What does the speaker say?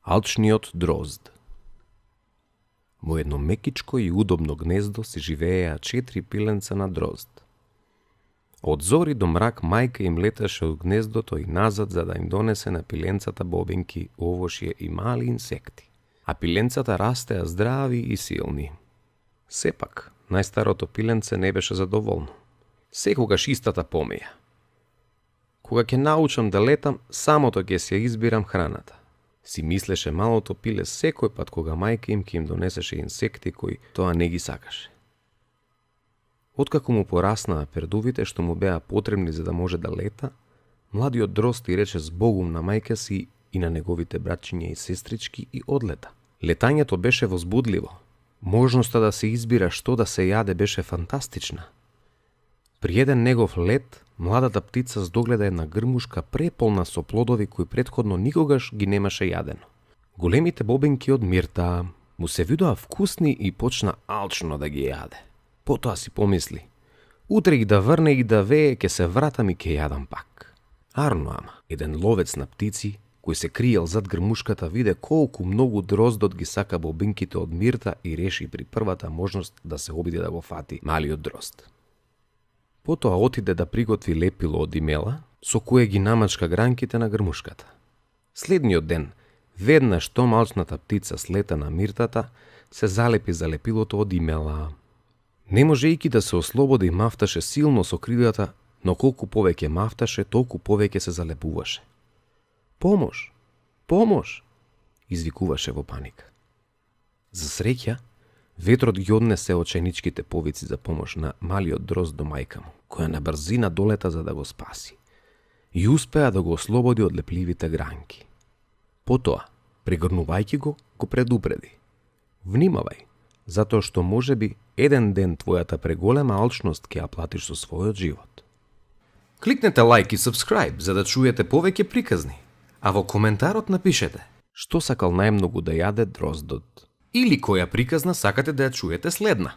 Алчниот дрозд. Во едно мекичко и удобно гнездо си живееа 4 пиленца на дрозд. Од зори до мрак мајка им леташе од гнездото и назад за да им донесе на пиленцата бобинки, овошје и мали инсекти. А пиленцата растеа здрави и силни. Сепак, најстарото пиленце не беше задоволно. Секогаш истата помеја. Кога ќе научам да летам, самото ќе се избирам храната. Си мислеше малото пиле секој пат кога мајка им ќе им донесеше инсекти кои тоа не ги сакаше. Откако му пораснаа пердувите што му беа потребни за да може да лета, младиот дрозд и рече збогум на мајка си и на неговите братчиња и сестрички и одлета. Летањето беше возбудливо. Можноста да се избира што да се јаде беше фантастична. При еден негов лет, младата птица здогледа една грмушка преполна со плодови кои претходно никогаш ги немаше јадено. Големите бобинки од мирта му се видоа вкусни и почна алчно да ги јаде. Потоа си помисли, утре и да врне и да вее, ке се вратам и ке јадам пак. Арно ама, еден ловец на птици, кој се криел зад грмушката, виде колку многу дроздот ги сака бобинките од мирта и реши при првата можност да се обиде да го фати малиот дрозд. Потоа отиде да приготви лепило од имела, со кое ги намачка гранките на грмушката. Следниот ден, веднаш што малчната птица слета на миртата, се залепи за лепилото од имела. Не можејќи да се ослободи, мафташе силно со крилата, но колку повеќе мафташе, толку повеќе се залепуваше. Помош! Помош! Извикуваше во паника. За среќа, ветрот ги однесе оченичките повици за помош на малиот дрозд до мајка му, која на брзина долета за да го спаси. И успеа да го ослободи од лепливите гранки. Потоа, пригрнувајќи го предупреди. Внимавај, затоа што можеби еден ден твојата преголема алчност ќе ја платиш со својот живот. Кликнете лайк и subscribe за да чуете повеќе приказни, а во коментарот напишете што сакал најмногу да јаде дроздот или која приказна сакате да ја чуете следна.